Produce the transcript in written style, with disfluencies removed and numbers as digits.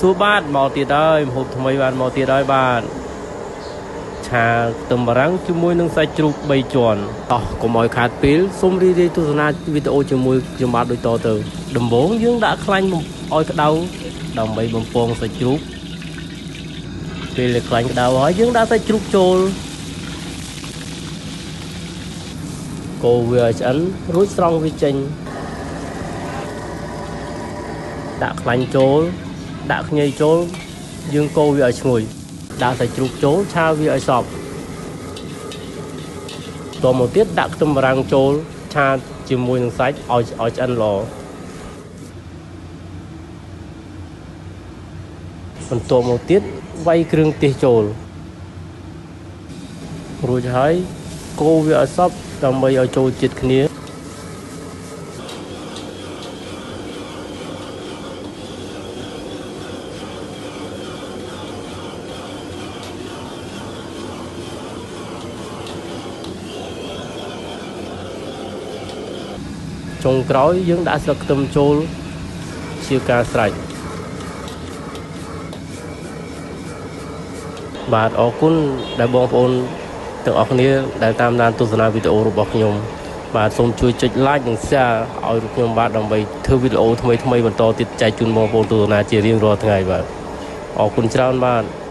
សួរបាទមកទៀតហើយម្ហូបថ្មីបានមកទៀតហើយបាទឆាខ្ទឹមបារាំងជាមួយនឹងសាច់ជ្រូក3ជាន់តោះកុំឲ្យខាតពេលសូមរីករាយទស្សនាវីដេអូជាមួយខ្ញុំបាទដូចតទៅដំបូងយើងដាក់ខ្លាញ់ឲ្យក្តៅដើម្បីបំពងសាច់ជ្រូកពេលដែលខ្លាញ់ក្តៅហើយយើងដាក់សាច់ជ្រូកចូលកូរវាឲ្យឆ្អិនរួចស្រង់វាចេញដាក់ខ្លាញ់ចូលដាក់ខ្ញីចូលយើងកូរវាឲ្យឈ្ងុយដាក់សាច់ជ្រូកចូលឆាវាឲ្យសព្វតមកទៀតដាក់ខ្ទឹមបារាំងចូលឆាជាមួយនឹងសាច់ឲ្យឆ្អិនល្អបន្ទាប់មកទៀតវាយគ្រឿងទេសចូលរួចហើយកូរវាឲ្យសព្វដើម្បីឲ្យចូលជាតិគ្នាចុងក្រោយយើងដាក់ស្លឹកខ្ទឹមចូលជាការស្រេចបាទអរគុណដែលបងប្អូនទាំងអស់គ្នាដែលតាមដានទស្សនាវីដេអូរបស់ខ្ញុំបាទសូមជួយចុច Like និង Share ឲ្យរូបខ្ញុំបាទដើម្បីធ្វើវីដេអូថ្មីៗបន្តទៀតចែកជូនបងប្អូនទស្សនាជារៀងរាល់ថ្ងៃបាទអរគុណច្រើនបាទ។